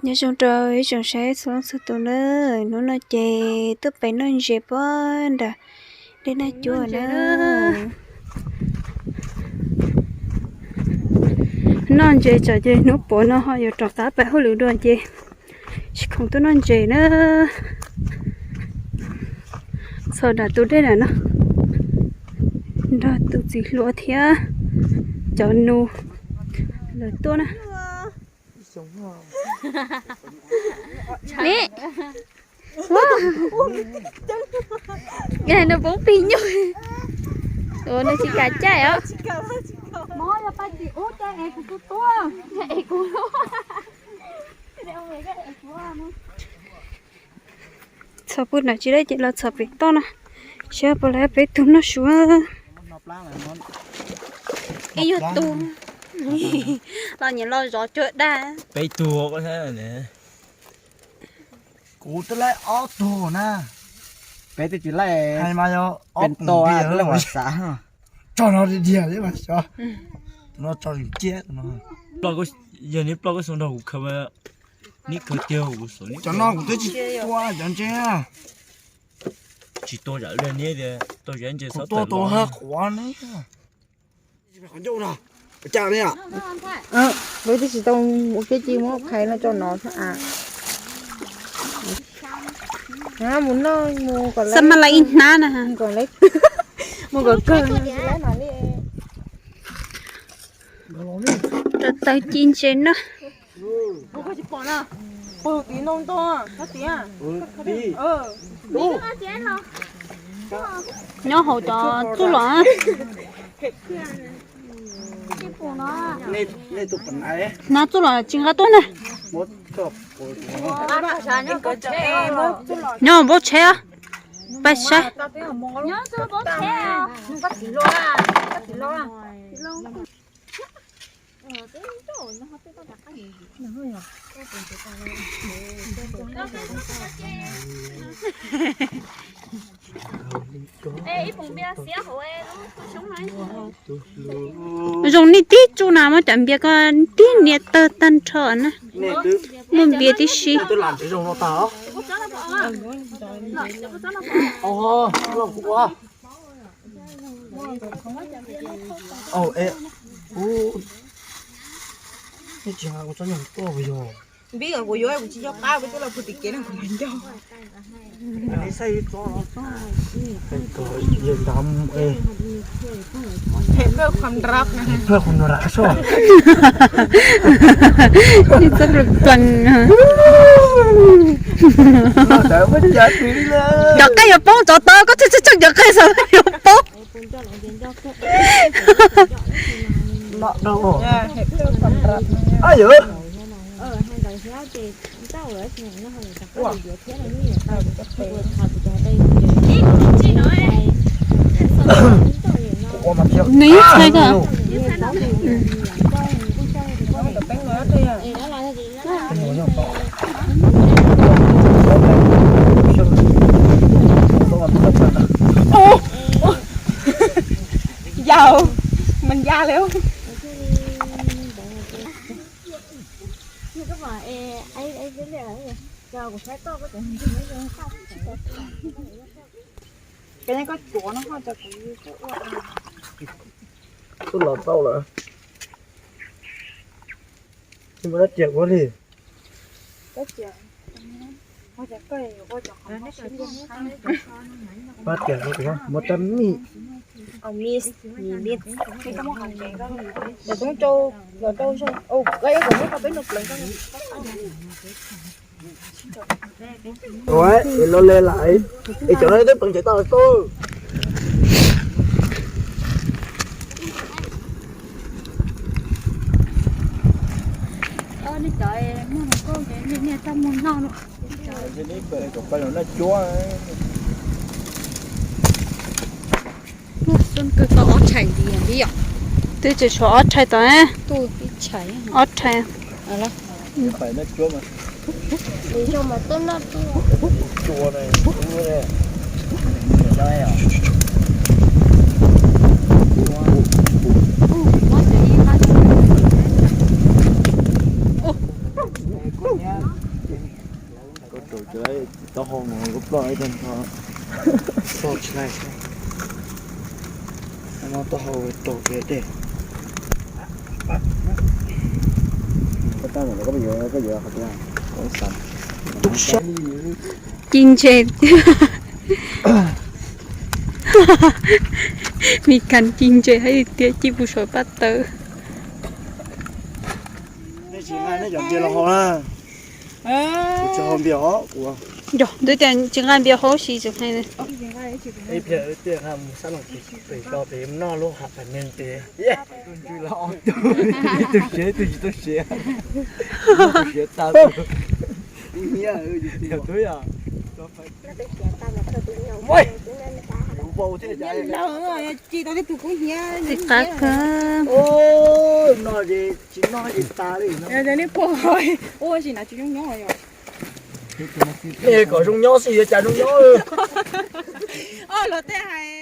Nyob zoo rau ib tsoom saib txhua leej txhua tus na, hnub no ces tuaj pem noj ntses puag nram dej Naj Cuab na. Noj ntses tsam ces hnub puav no ho yuav rov qab pem hauj lwm dua ces tsis khoom tuaj noj ntses na. Txog nram tus dej nram no, nrog tus txiv hluas thiab cov nus lawv tuaj na. Nws poob pis nyuj, nws tsis kam caij os. Txhom pw nram tsis deb ces los txhom pem toj no, saib puas laib peb tug noj su. Ib nyuag tug los nyiam los zov cuag dab. Peb tug. Kuv twb laij ob tug na. Peb twb tsis laij. Hais mas yog ob peb tug xav. Tso no diag diag li mas xyov. Tus no tso zim ciab tus no. Yog neb ploj koj xoo nrog kuv khaws, neb khaws tiag kuv xoo. Cov no kuv twb tsis tua cov ntses. Tsis tua zam li neb tias tua zam ntses, kuv tua tus ha qhuav ne. Qhov ncauj no, ua cas ne? Lawv twb tsis tau ua kiab ci muab qhais no tso no thiab a. Mus noj mus kom xab mab laj ib hnab na. Mus kom kawg no tsis laib no li. Rau taws ci ntses na. Nyob hauv cov txuj lom. Hnav txuj lom tsis nqa tuaj na. Nyob npaub tsheb, pab saib. Zoo nej tib tsuj na muab cov npias ko tib nias tawg tag nrho na. Muaj npias tib si. Cov qej yuav poob, tsov taw koj tseem tseem cov qej xav yuav poob. Nws ib txhais ko. Yau, mas ya li. Twb los tau lawm. Tsis muaj dab tsi ua li. Pab tias muaj tab mij. Ua es los le lawm, es cov no twb pleev tsev tau tub. Ob tshais li yom. Twb tseem tshuav ob tshais tod. Ob tshais. Taub hau no lub ploj ib tag nrho. Ploj tsis laij xwb. No taub hau rau kiag dej. Ci ntse. Mis kas ci ntse hais tias ci puv saum paj tawv. Nej tsis nqaij nej cov npias los haus na. Kuv tsis haus npias os kuv. Yog, twb tias tsis nqaij npias haus si tseem hais. Ib pliag wb thiaj nqa mus sab loos pem, pem noj lub hav pam neeg pem. Ib tug siav ib tug tsis tau siav. Tus siav tag tus. Txiv qab kawg. Nej puag ua si na tsis zoo nyob yom. Nej kom zoo nyob xwb yuav cas zoo nyob. Los tej hais